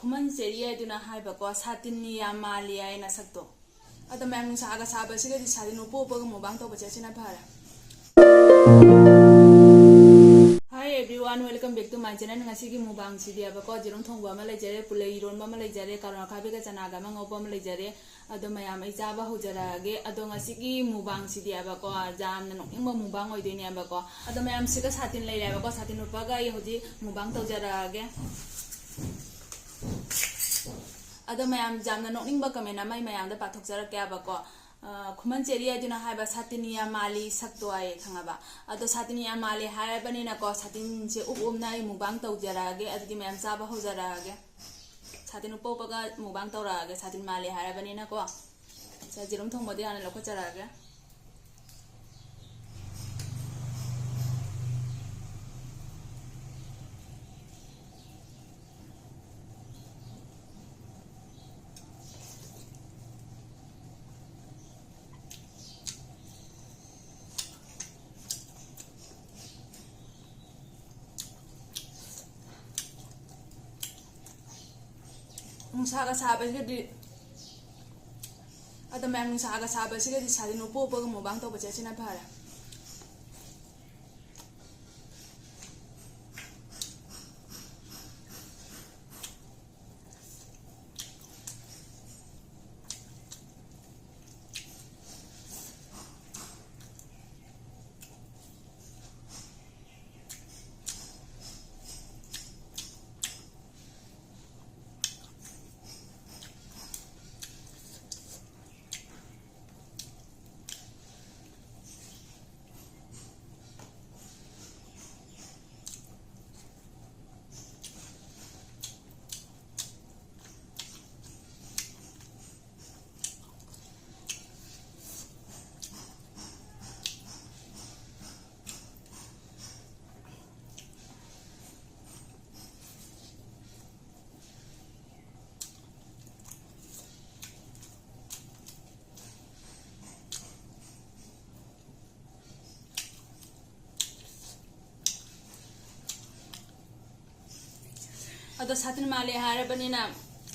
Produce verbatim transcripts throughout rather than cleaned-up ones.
ꯈꯨꯃꯟ cherry ꯍꯥꯏꯗꯨꯅ ꯍꯥꯏꯕꯀꯣ, ꯁꯥꯇꯤꯟꯅꯤ ꯌꯥꯝ ꯃꯥꯜꯂꯤ ꯍꯥꯏꯅ ꯁꯛꯇꯣ꯫ ꯑꯗꯣ ꯃꯌꯥꯝ, ꯅꯨꯡꯁꯥꯒ ꯁꯥꯕꯁꯤꯒꯗꯤ ꯁꯥꯇꯤꯟ ꯎꯞꯄ ꯎꯞꯄꯒ ꯃꯨꯛꯕꯥꯡ ꯇꯧꯕꯁꯦ ꯑꯁꯤꯅ ꯐꯔꯦ꯫ Hi everyone, welcome back to my channel. ꯉꯁꯤꯒꯤ ꯃꯨꯛꯕꯥꯡꯁꯤꯗꯤ ꯍꯥꯏꯕꯀꯣ, ꯌꯦꯔꯨꯝ ꯊꯣꯡꯕ ꯑꯃ ꯂꯩꯖꯔꯦ, ꯄꯨꯂꯩ ꯏꯔꯣꯟꯕ ꯑꯃ ꯂꯩꯖꯔꯦ, ꯀꯥꯔꯣꯟ ꯑꯈꯥꯕꯤꯒ ꯆꯅꯥꯒ ꯑꯃ ꯉꯧꯕ ꯑꯃ ꯂꯩꯖꯔꯦ꯫ ꯑꯗꯣ ꯃꯌꯥꯝ, ꯑꯩ ꯆꯥꯕ ꯍꯧꯖꯔꯛꯑꯒꯦ꯫ ꯑꯗꯣ ꯉꯁꯤꯒꯤ ꯃꯨꯛꯕꯥꯡꯁꯤꯗꯤ ꯍꯥꯏꯕꯀꯣ, ꯌꯥꯝꯅ ꯅꯣꯛꯅꯤꯡꯕ ꯃꯨꯛꯕꯥꯡ ꯑꯣꯏꯗꯣꯏꯅꯦꯕꯀꯣ꯫ ꯑꯗꯣ ꯃꯌꯥꯝ, ꯁꯤꯒ ꯁꯥꯇꯤꯟ ꯂꯩꯔꯦꯕꯀꯣ, ꯁꯥꯇꯤꯟ ꯎꯞꯄꯒ ꯑꯩ ꯍꯧꯖꯤꯛ ꯃꯨꯛꯕꯥꯡ ꯇꯧꯖꯔꯛꯑꯒꯦ꯫ ꯑꯗꯣ ꯃꯌꯥꯝ, ꯌꯥꯝꯅ ꯅꯣꯛꯅꯤꯡꯕ comment ꯑꯃ ꯑꯩ ꯃꯌꯥꯝꯗ ꯄꯥꯊꯣꯛꯆꯔꯛꯀꯦ ꯍꯥꯏꯕꯀꯣ꯫ ꯑ, ꯈꯨꯃꯟ ꯆꯦꯔꯤ ꯍꯥꯏꯗꯨꯅ ꯍꯥꯏꯕ, "ꯁꯥꯇꯤꯟ ꯌꯥꯝ ꯃꯥꯜꯂꯤ ꯁꯛꯇꯣ" ꯍꯥꯏꯌꯦ, ꯈꯪꯉꯕ? ꯑꯗꯣ ꯁꯥꯇꯤꯟ ꯌꯥꯝ ꯃꯥꯜꯂꯤ ꯍꯥꯏꯔꯕꯅꯤꯅꯀꯣ, ꯁꯥꯇꯤꯟꯁꯦ ꯎꯞ ꯎꯞꯅ ꯑꯩ ꯃꯨꯛꯕꯥꯡ ꯇꯧꯖꯔꯛꯑꯒꯦ꯫ ꯑꯗꯨꯗꯤ ꯃꯌꯥꯝ, ꯆꯥꯕ ꯍꯧꯖꯔꯛꯑꯒꯦ꯫ ꯁꯥꯇꯤꯟ ꯎꯞꯄ ꯎꯞꯄꯒ ꯃꯨꯛꯕꯥꯡ ꯇꯧꯔꯛꯑꯒꯦ, ꯁꯥꯇꯤꯟ ꯃꯥꯜꯂꯦ ꯍꯥꯏꯔꯕꯅꯤꯅꯀꯣ꯫ ꯁꯦ, ꯌꯦꯔꯨꯝ ꯊꯣꯡꯕꯗꯤ ꯍꯥꯟꯅ ꯂꯧꯈꯠꯆꯔꯛꯑꯒꯦ꯫ ꯅꯨꯡꯁꯥꯒ ꯁꯥꯕꯁꯤꯒꯗꯤ, ꯑꯗꯣ ꯃꯌꯥꯝ, ꯅꯨꯡꯁꯥꯒ ꯁꯥꯕꯁꯤꯒꯗꯤ ꯁꯥꯇꯤꯟ ꯎꯞꯄ ꯎꯞꯄꯒ ꯃꯨꯛꯕꯥꯡ ꯇꯧꯕꯁꯦ ꯑꯁꯤꯅ ꯐꯔꯦ꯫ ꯑꯗꯣ ꯁꯥꯇꯤꯟ ꯃꯥꯜꯂꯦ ꯍꯥꯏꯔꯕꯅꯤꯅ,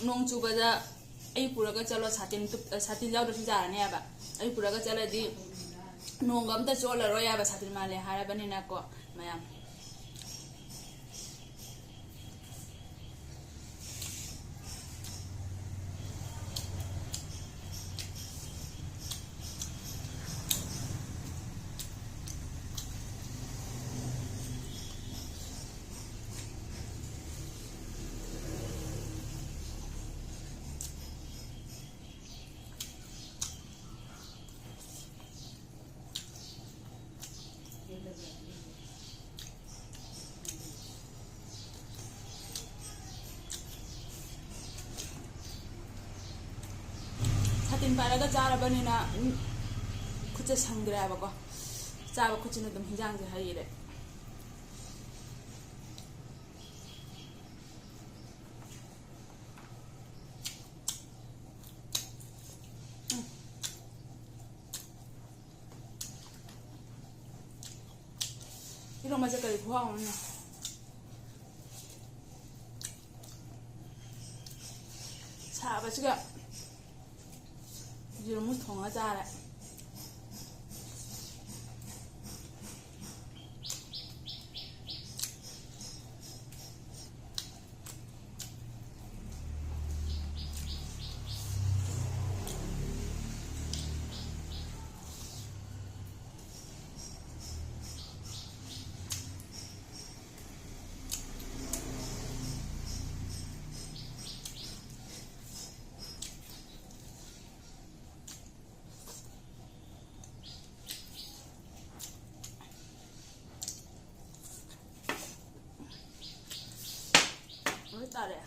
ꯅꯣꯡ ꯆꯨꯕꯗ ꯑꯩ ꯄꯨꯔꯒ ꯆꯠꯂꯣ, ꯁꯥꯇꯤꯟ ꯇꯨꯞ-, ꯁꯥꯇꯤꯟ ꯌꯥꯎꯗ꯭ꯔꯁꯨ ꯌꯥꯔꯅꯦꯕ꯫ ꯑꯩ ꯄꯨꯔꯒ ꯆꯠꯂꯗꯤ ꯅꯣꯡꯒ ꯑꯝꯇ ꯆꯣꯠꯂꯔꯣꯏ ꯍꯥꯏꯕ, ꯁꯥꯇꯤꯟ ꯃꯥꯜꯂꯦ ꯍꯥꯏꯔꯕꯅꯤꯅꯀꯣ ꯃꯌꯥꯝ꯫ ꯁꯥꯇꯤꯟ ꯄꯥꯏꯔꯒ ꯆꯥꯔꯕꯅꯤꯅ, ꯎꯝ, ꯈꯨꯠꯁꯦ ꯁꯪꯗ꯭ꯔꯦ ꯍꯥꯏꯕꯀꯣ꯫ ꯆꯥꯕ ꯈꯨꯠꯁꯤꯅ ꯑꯗꯨꯝ ꯍꯤꯟꯖꯥꯡꯁꯦ ꯍꯩꯔꯦ꯫ ꯎꯝ꯫ ꯏꯔꯣꯝꯕꯁꯦ ꯀꯔꯤ ꯈꯨꯍꯥꯎ ꯑꯃꯅꯦ꯫ ꯁꯥꯕꯁꯤꯒ ꯌꯦꯔꯨꯝ ꯊꯣꯡꯉ ꯆꯥꯔꯦ꯫ ꯂꯣꯏ ꯇꯥꯔꯦ꯫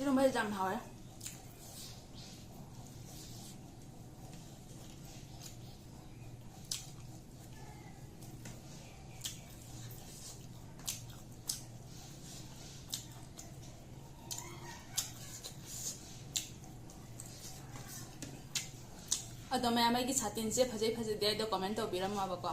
ꯏꯔꯣꯝꯕꯁꯦ ꯌꯥꯝ ꯍꯥꯎꯋꯦ꯫ ꯑꯗꯣ ꯃꯌꯥꯝ, ꯑꯩꯒꯤ ꯁꯥꯇꯤꯟꯁꯦ ꯐꯖꯩ ꯐꯖꯗꯦ ꯑꯗꯣ comment ꯇꯧꯕꯤꯔꯝꯃꯣꯕꯀꯣ꯫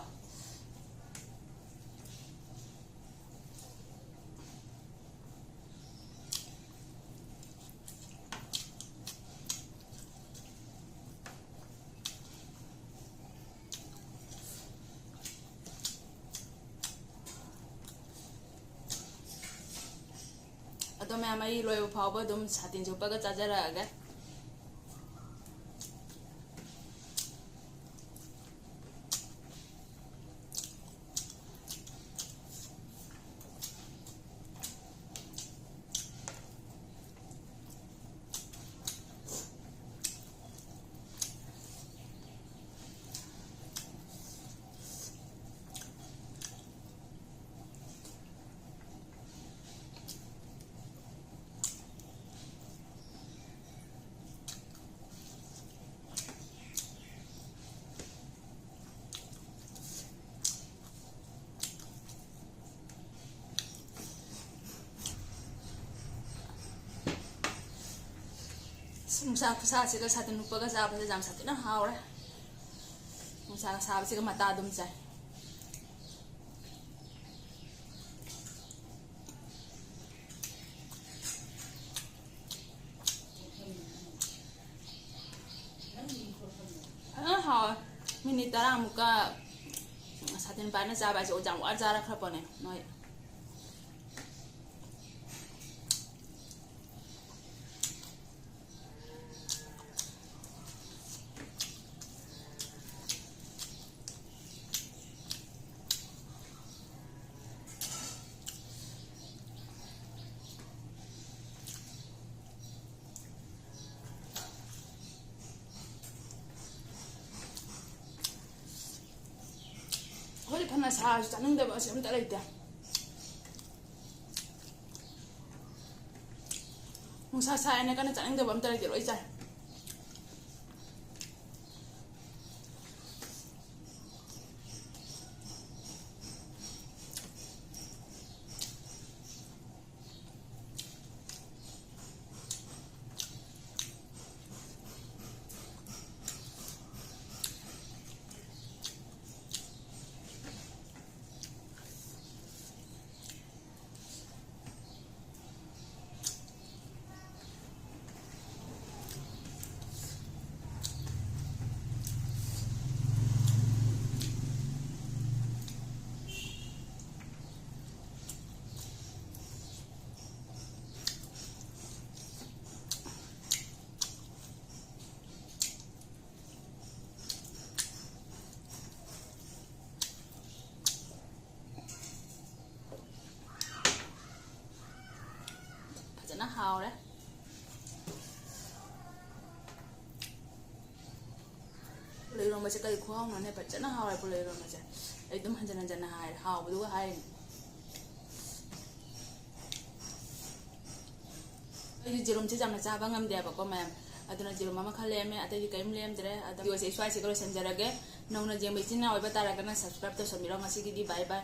ꯑꯗꯣ ꯃꯌꯥꯝ, ꯑꯩ ꯂꯣꯏꯕ ꯐꯥꯎꯕ ꯑꯗꯨꯝ ꯁꯥꯇꯤꯟꯁꯦ ꯎꯞꯄꯒ ꯆꯥꯖꯔꯛꯑꯒꯦ꯫ ꯑꯁ, ꯅꯨꯡꯁꯥ ꯈꯨꯁꯥꯁꯤꯒ ꯁꯥꯇꯤꯟ ꯎꯞꯄꯒ ꯆꯥꯕꯁꯦ ꯌꯥꯝ ꯁꯥꯊꯤꯅ ꯍꯥꯎꯔꯦ꯫ ꯅꯨꯡꯁꯥꯒ ꯁꯥꯕꯁꯤꯒ ꯃꯇꯥ ꯑꯗꯨꯝ ꯆꯥꯏ꯫ ꯐꯖꯅ ꯍꯥꯎꯋꯦ꯫ ꯃꯤꯅꯤꯠ ꯇꯔꯥꯃꯨꯛꯀ ꯁꯥꯇꯤꯟ ꯄꯥꯏꯅ ꯆꯥꯕ ꯍꯥꯏꯁꯦ ꯑꯣꯖꯥ ꯋꯥꯅ ꯆꯥꯔꯛꯈ꯭ꯔ ꯄꯣꯠꯅꯦ ꯅꯣꯏ꯫ ꯑꯩꯈꯣꯏꯗꯤ ꯐꯅ ꯁꯥꯔꯁꯨ ꯆꯥꯅꯤꯡꯗꯕ ꯑꯁꯤ ꯑꯝꯇ ꯂꯩꯇꯦ꯫ ꯅꯨꯡꯁꯥ ꯁꯥꯏꯅ ꯀꯟꯅ ꯆꯥꯅꯤꯡꯗꯕ ꯑꯝꯇ ꯂꯩꯇꯦ, ꯂꯣꯏ ꯆꯥꯏ꯫ ꯍꯥꯎꯔꯦ꯫ ꯄꯨꯂꯩ ꯏꯔꯣꯝꯕꯁꯦ ꯀꯔꯤ ꯈꯨꯍꯥꯎꯅꯣꯅꯦ, ꯐꯖꯅ ꯍꯥꯎꯔꯦ ꯄꯨꯂꯩ ꯏꯔꯣꯝꯕꯁꯦ꯫ ꯑꯩ ꯑꯗꯨꯝ ꯍꯟꯖꯟ ꯍꯟꯖꯟꯅ ꯍꯥꯏꯔꯦ, ꯍꯥꯎꯕꯗꯨꯒ ꯍꯥꯏꯔꯤꯅꯦ꯫ ꯑꯩꯗꯤ ꯌꯦꯔꯨꯝꯁꯦ ꯌꯥꯝꯅ ꯆꯥꯕ ꯉꯝꯗꯦꯕꯀꯣ ꯃꯌꯥꯝ, ꯑꯗꯨꯅ ꯌꯦꯔꯨꯝ ꯑꯃꯈꯛ ꯂꯩꯔꯝꯃꯦ, ꯑꯇꯩꯗꯤ ꯀꯔꯤꯝ ꯂꯩꯔꯝꯗ꯭ꯔꯦ꯫ ꯑꯗꯣ ꯚꯤꯗꯤꯑꯣꯁꯦ ꯑꯩ ꯁ꯭ꯋꯥꯏꯁꯤꯒ ꯂꯣꯏꯁꯤꯟꯖꯔꯒꯦ꯫ ꯅꯧꯅ ꯌꯦꯡꯕ ꯏꯆꯤꯟ ꯏꯅꯥꯎ ꯑꯣꯏꯕ ꯇꯥꯔꯒꯅ subscribe ꯇꯧꯁꯟꯕꯤꯔꯣ꯫ ꯉꯁꯤꯒꯤꯗꯤ bye bye꯫